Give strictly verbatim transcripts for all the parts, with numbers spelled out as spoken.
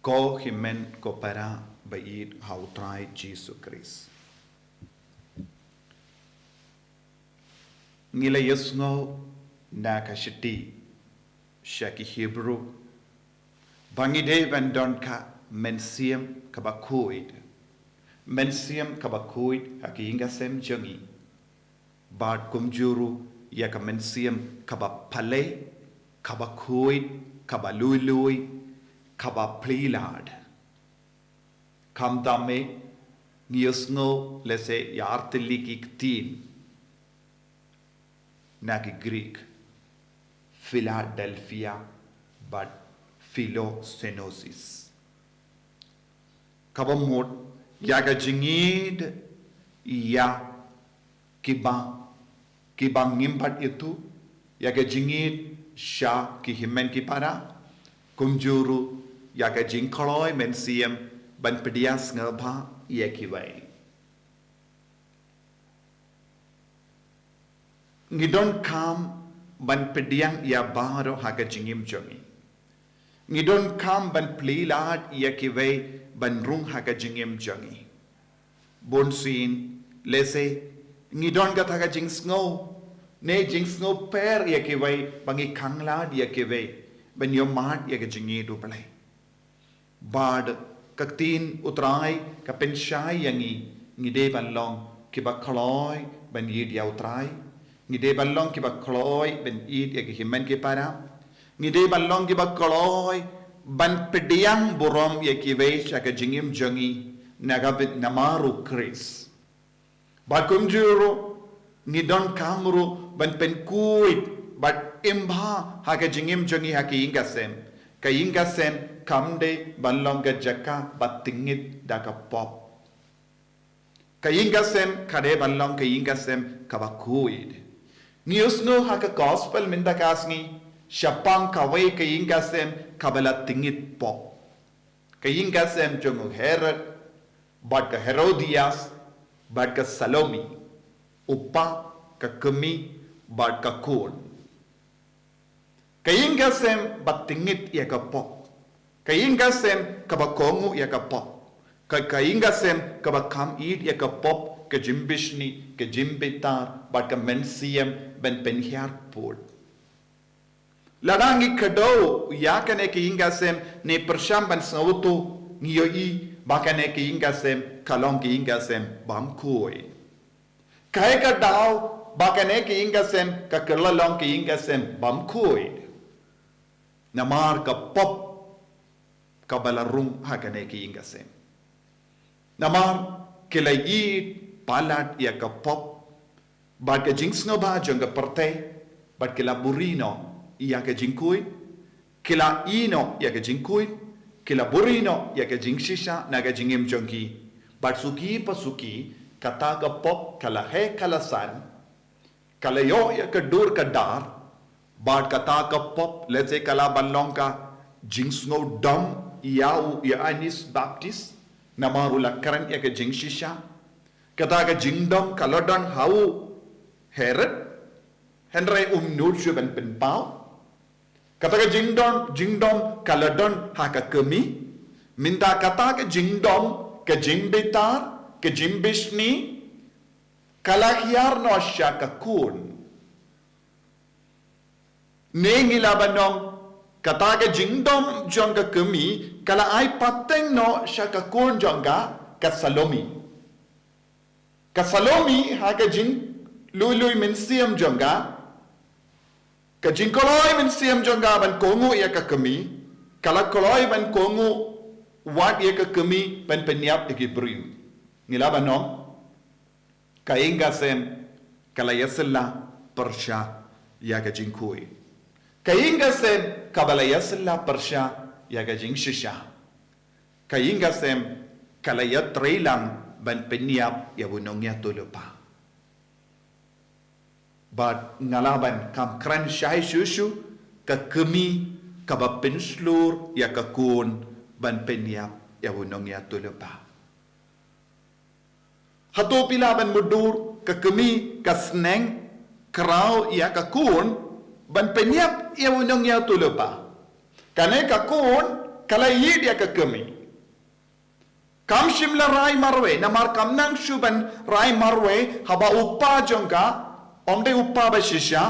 Ko hynmen ko para ba ïeit ha U Trai Jisu Khrist. Ngi la ïohsngew na ka shithi sha ki Hebru ba ngi dei ban don ka mynsiem kaba khuid. Mynsiem kaba khuid ha ka ïing ka sem jong ngi. Bad kumjuh ruh ïa ka mynsiem kaba pale, kaba khuid, kaba lui lui, kaba plie lad. Khamtam eh, ngi ïohsngew lehse ïa ar tylli ki ktien na ki Greek, Philadelphia bad Philosenosis. Kaba mut ïa ka jingïeit ïa kiba, kiba ngim pat ïathuh, ïa ka jingïeit sha ki hynmen ki para, kumjuh ruh ïa ka jingkloi mynsiem ban pdiang sngewbha ïa kiwei. Ngi donkam ban pdiang ïa baroh ha ka jingim jong ngi. Ngi donkam ban plie lad ïa kiwei ban rung ha ka jingim jong ngi. Bunsien, lehse ngi don kata ka jingsngew, ne jingsngew pher ïa kiwei, ba ngi khang lad ïa kiwei ban ïohmad ïa ka jingïeit U Blei. Bad ka ktien U Trai ka pynshai ïa ngi, ngi dei ban long kiba kloi ban ïeit ïa U Trai, ngi dei ban long kiba kloi ban ïeit ïa ki hynmen ki para, ngi dei ban long kiba kloi ban pdiang burom ïa kiwei sha ka jingim jong ngi, na ka bynta namar U Khrist. Bad kumjuh ruh, ngi donkam ruh ban pynkhuid bad im bha ha ka jingim jong ngi ha ka ïing ka sem. Ka ïing ka sem kam dei ban long ka jaka ba tyngit da ka pop. Ka ïing ka sem ka dei ban long ka ïing ka sem kaba khuid. Ngi ïohsngew ha ka gospel mynta ka sngi shaphang kawei ka ïing ka sem kaba la tyngit pop. Ka ïing ka sem jong u Herod, bad ka Herodias, bad ka Salome, u kpa, ka kmie, bad ka khun. Ka ïing ka sem ba tyngit ïa ka pop. Ka ïing ka sem kaba kohnguh ïa ka pop. Ka, ka ïing ka sem kaba kham ïeit ïa ka pop, ka jingbishni, ka jingbitar, bad ka mynsiem ban pynhiar pud. Lada ngi kdew ïa kane ka ïing ka sem ne pyrshang ban sngewthuh, ngi ïohi ba kane ka ïing ka sem ka long ka ïing ka sem bym khuid. Kaei ka daw ba kane ka ïing ka sem ka kylla long ka ïing ka sem bym khuid? Namar ka pop kaba la rung ha kane ka ïing ka sem. Namar ki la ïeit palat ïa ka pop bad ka jingsngewbha jong ka pyrthei, bad ki la buhrieh noh ïa ka jingkhuid, ki la ïehnoh ïa ka jingkhuid, ki la buhrieh noh ïa ka jingshisha na ka jingim jong ki. Bad suki pa suki, kata ka pop ka la heh ka la san, ka la ïoh ïa ka dur ka dar, bad kata ka pop, lehse ka la ban long ka jingsngewdom ïa u Ïoannis Baptist, namar u la kren ïa ka jingshisha. Kata ka jingdom ka la don ha u Herod, hynrei um nud shuh ban pynpaw. Kata ka jingdom, jingdom ka la don ha ka kmie. Mynta kata ka jingdom, ka jingbitar, ka jingbishni, ka la hiar noh sha ka khun. Ne ngi lah ban ong, kata ka jingdom jong ka kmie ka la ai pateng noh sha ka khun jong ka, ka Salome. Ka Salome ha ka jinglui lui mynsiem jong ka, ka jingkloi mynsiem jong ka ban kohnguh ïa ka kmie, ka la kloi ban kohnguh wat ïa ka kmie ban pynïap ïa ki briew. Ngi lah ban ong, ka ïing ka sem ka la ïasylla pyrshah ïa ka jingkhuid. Ka ïing ka sem kaba la ïasylla pyrshah ïa ka jingshisha. Ka ïing ka sem ka la ïatreilang ban pynïap ïa u nongïathuhlypa. Bad nga lah ban kham kren shai shuh shuh, ka kmie kaba pynshlur ïa ka khun ban pynïap ïa u nongïathuhlypa. Hato phi lah ban mutdur, ka kmie ka sneng khraw ïa ka khun ban pynïap ïa u nongïathuhlypa? Kane ka khun Ka la ïit ïa ka kmie. Kam shym la rai marwei, namar kam nang shuh ban rai marwei, haba u kpa jong ka, ym dei u kpa ba shisha,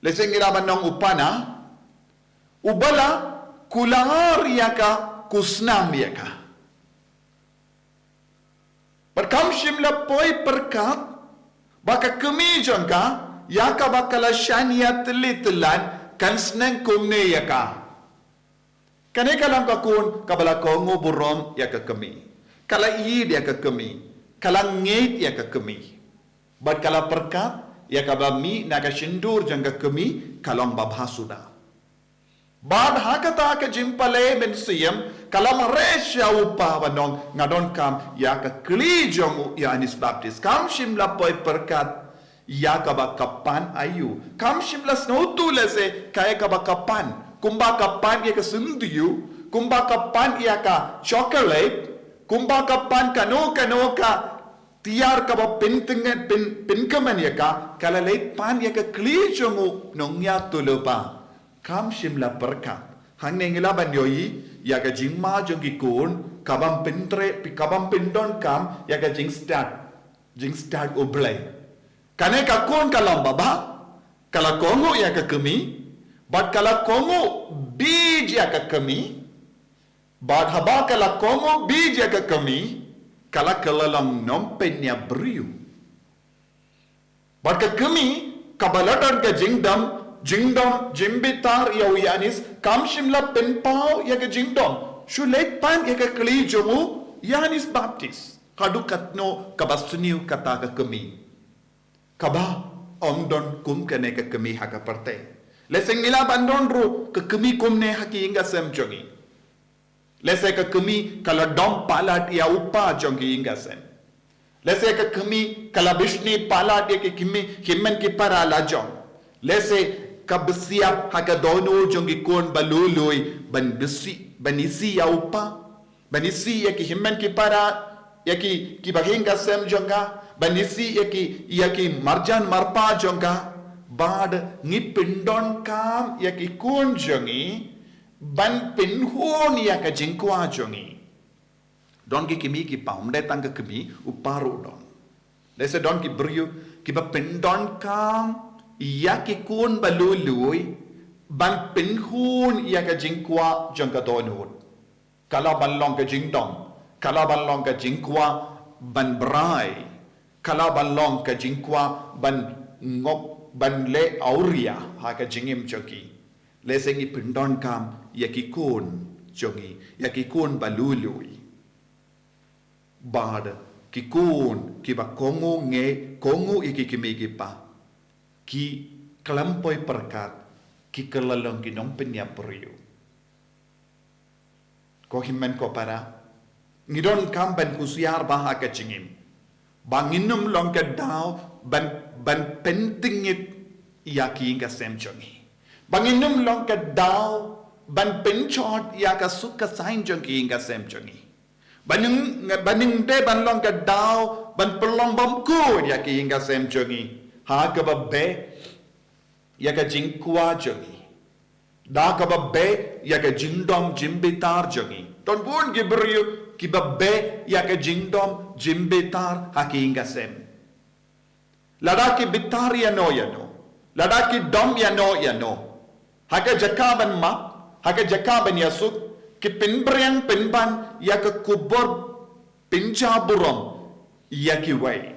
lehse ngi lah ban ong u kpa na, uba la kular ïa ka, ku snam ïa ka. Bad kam shym la poi pyrkhat, ba ka kmie jong ka, ïa kaba ka la shaniah tylli tyllan, kan sneng kumne ïa ka. Kane ka long ka khun, kaba la kohnguh burom ïa ka kmie. Ka la ïeit ïa ka kmie. Ka la ngeit ïa ka kmie. Bad ka la pyrkhat, ïa kaba mih na ka shyntur jong ka kmie, ka long babha suda. Bad ha kata ka jingpalei mynsiem, ka la mareh sha u kpa ban ong, nga donkam, ïa ka kli jong u Ïoannis Baptist. Kam shym la poi pyrkhat, ïa kaba ka pan aïu. Kam shym la sngewthuh lehse, kaei kaba ka pan. Kumba ka pan ïa ka syntiew, kumba ka pan ïa ka chocolate, kumba ka pan kano kano ka tiar kaba pyntngen, pyn, pynkmen ïa ka, ka la leit pan ïa ka kli jong u nongñiah tulop ba. Kam shym la pyrkhat. Hangne ngi lah ban ïohi, ïa ka jingma jong ki khun, ka bym pyntrei, ka bym pyndonkam, ïa ka jingstad. Jingstad U Blei. Kane ka khun ka long babha, ka la kohnguh ïa ka kmie, bad ka la kohnguh bit ïa ka kmie, bad haba ka la kohnguh bit ïa ka kmie, ka la kylla long nongpynïap briew. Bad ka kmie, kaba la don ka jingdom, jingdom, jingbitar ïa u Ïoannis, kam shym la pynpaw ïa ka jingdom. Shu leit pan ïa ka kli jong u Ïoannis Baptist. Haduh katno kaba sniew kata ka kmie. Kaba, ym don kum kane ka kmie ha ka pyrthei. Lehse ngi lah ban don ruh ka kmie kumne ha ki ïing ka sem jong ngi. Lehse ka kmie ka la dom palat ïa u kpa jong ki ïing ka sem. Lehse ka kmie ka la bishni palat ïa ki kmie hynmen ki para la jong. Lehse ka bisiap ha ka dohnud jong ki khun ba lui lui ban bisi, ban isih ïa u kpa. Ban isih ïa ki hynmen ki para, ïa ki, kiba ha ïing ka sem jong ka, ban isih ïa ki, ïa ki marjan marpa jong ka, bad ngi pyndonkam ïa ki khun jong ngi, ban pynhun ïa ka jingkwah jong ngi. Don ki kmie ki kpa, ym dei tang ka kmie, u kpa ruh u don. Lehse don ki briew, kiba pyndonkam ïa ki khun ba lui lui, ban pynhun ïa ka jingkwah jong ka dohnud. Ka lah ban long ka jingdom, ka lah ban long ka jingkwah ban brai, ka lah ban long ka jingkwah ban ngop, ban leh awria ha ka jingim jong ki. Lehse ngi pyndonkam ïa ki khun jong ngi, ïa ki khun ba lui lui. Bad ki khun kiba kohnguh ngi, kohnguh ïa ki kmie ki kpa, ki khlem poi pyrkhat, ki kylla long ki nongpynïap briew. Ko hynmen ko para, ngi donkam ban husiar bha ha ka jingim. Ba ngin ym long ka daw ban, ban pyntngit ïa ki ïing ka sem jong ngi. Ba ngin ym long ka daw ban pynjot ïa ka suk ka saiñ jong ki ïing ka sem jong ngi. Ba ngin, ba ngin dei ban long ka daw ban pynlong bymkut ïa ki ïing ka sem jong ngi. Ha kaba beh ïa ka jingkwah jong ngi. Da kaba beh ïa ka jingdom jingbitar jong ngi. Don bun ki briew kiba beh ïa ka jingdom jingbitar ha ki ïing ka sem. Lada ki bitar ïano ïano. Lada ki dom ïano ïano. Ha ka jaka ban map, ha ka jaka ban ïasuk, ki pynbring pynban ïa ka khubor pynjah burom ïa kiwei.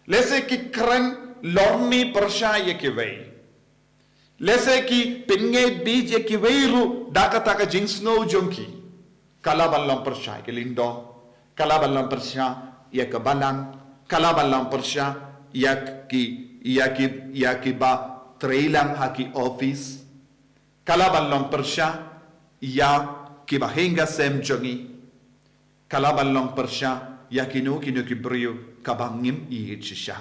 Lehse ki kren lorni pyrshah ïa kiwei. Lehse ki pynngaid bit ïa kiwei ruh da kata ka jingsngew jong ki. Ka lah ban long pyrshah ïa ki lyngdoh, ka lah ban long pyrshah ïa ka balang, ka lah ban long pyrshah ïa ki, ïa ki, ïa kiba trei lang ha ki office. Ka lah ban long pyrshah ïa kiba ha ïing ka sem jong ngi. Ka lah ban long pyrshah ïa kino kino ki briew kaba ngim ïeit shisha.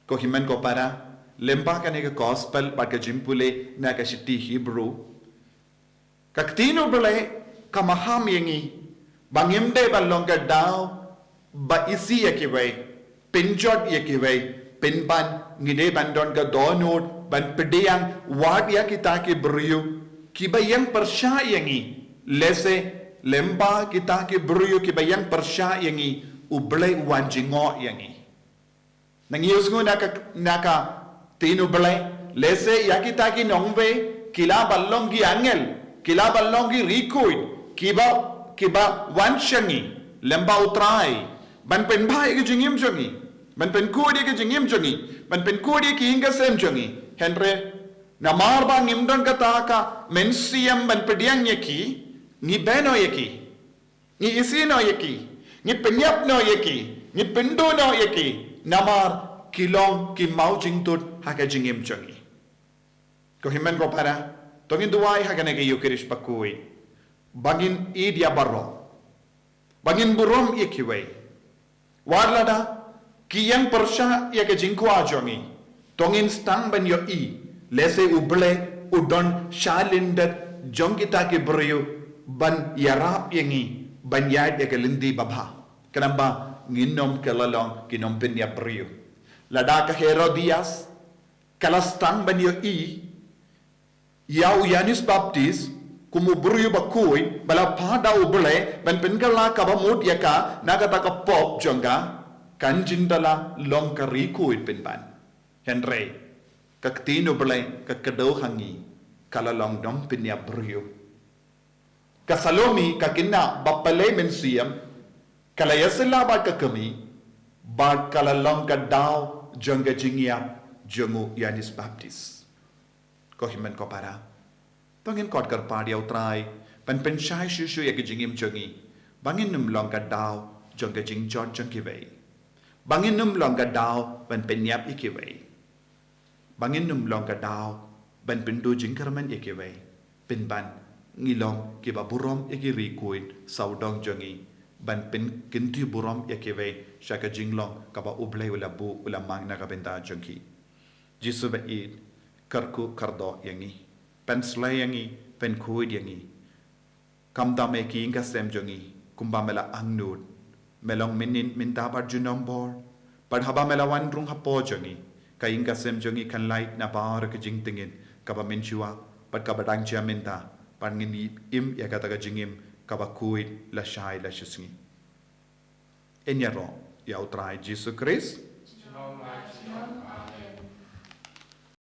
Ko hynmen ko para, lyngba kane ka gospel bad ka jingpule na ka shithi Hebru, ka ktien U Blei ka maham ïa ngi ba ngim dei ban long ka daw ba isih ïa kiwei, pynjot ïa kiwei, pynban ngi dei ban don ka dohnud ban pdiang wat ïa kita ki briew Kiba ïeng pyrshah ïa ngi, lehse lem bad kita ki briew kiba ïeng pyrshah ïa ngi, U Blei u wan jngoh ïa ngi. Nang ïoh sngew na ka, na ka ktien U Blei, lehse ïa kita ki nongwei, ki la ban long ki angel, ki la ban long ki riewkhuid, kiba, kiba wan sha ngi lem bad U Trai, ban pynbha ïa ka jingim jong ngi, ban pynkhuid ïa ka jingim jong ngi, ban pynkhuid ïa ki ïing ki sem jong ngi. Hynrei namar ba ngim don kata ka mynsiem ban pdiang ïa ki, ngi beh noh ïa ki, ngi isih noh ïa ki, ngi pynïap noh ïa ki, ngi pynduh noh ïa ki, namar ki long ki mawjingtut ha ka jingim jong ngi. Ko hynmen ko para, to ngin duwai ha kane ka Ïukharist bakhuid, ba ngin ïeit ïa baroh, ba ngin burom ïa kiwei. Wat lada ki ïeng pyrshah ïa ka jingkwah jong ngi, to ngin sdang ban ïohi lehse U Blei u don shalyndet jong kita ki briew ban ïarap ïa ngi ban ïaid ïa ka lynti babha, khnang ba ngin ym kylla long ki nongpynïap briew. Lada ka Herodias ka la sdang ban ïohi ïa u Ïoannis Baptist kum u briew bakhuid ba la phah da U Blei ban pynkylla kaba mut ïa ka na kata ka pop jong ka, kan jin da la long ka riewkhuid pynban. Hynrei ka ktien U Blei ka kdew ha ngi, ka la long nongpynïap briew. Ka Salome, ka khynnah ba pynleit mynsiem, ka la ïasylla bad ka kmie, bad ka la long ka daw jong ka jingïap jong u Ïoannis Baptist. Ko hynmen ko para, to ngin khot kyrpad ïa U Trai ban pynshai shuh shuh ïa ka jingim jong ngi, ba ngin ym long ka daw jong ka jingjot jong kiwei, ba ngin ym long ka daw ban pynïap ïa kiwei, ba ngin ym long ka daw ban pynduh jingkyrmen ïa kiwei, pynban ngi long kiba burom ïa ki riewkhuid sawdong jong ngi, ban pynkyntiew burom ïa kiwei sha ka jinglong kaba U Blei u la buh, u la mang na ka bynta jong ki. Jisu ba ïeit, kyrkhu kyrdoh ïa ngi, pynsleh ïa ngi, pynkhuid ïa ngi. Khamtam ïa ki ïing ki sem jong ngi, kumba me la angnud, me long mynnin mynta bad junom bor. Bad haba me la wan rung hapoh jong ngi, ka ïing ki sem jong ngi kan lait na baroh ki jingtngit, kaba mynshuwa bad kaba dang jia mynta, bad ngin im ïa kata ka jingim kaba khuid lashai lashisngi. Ngin ïaroh ïa U Trai Jisu Khrist.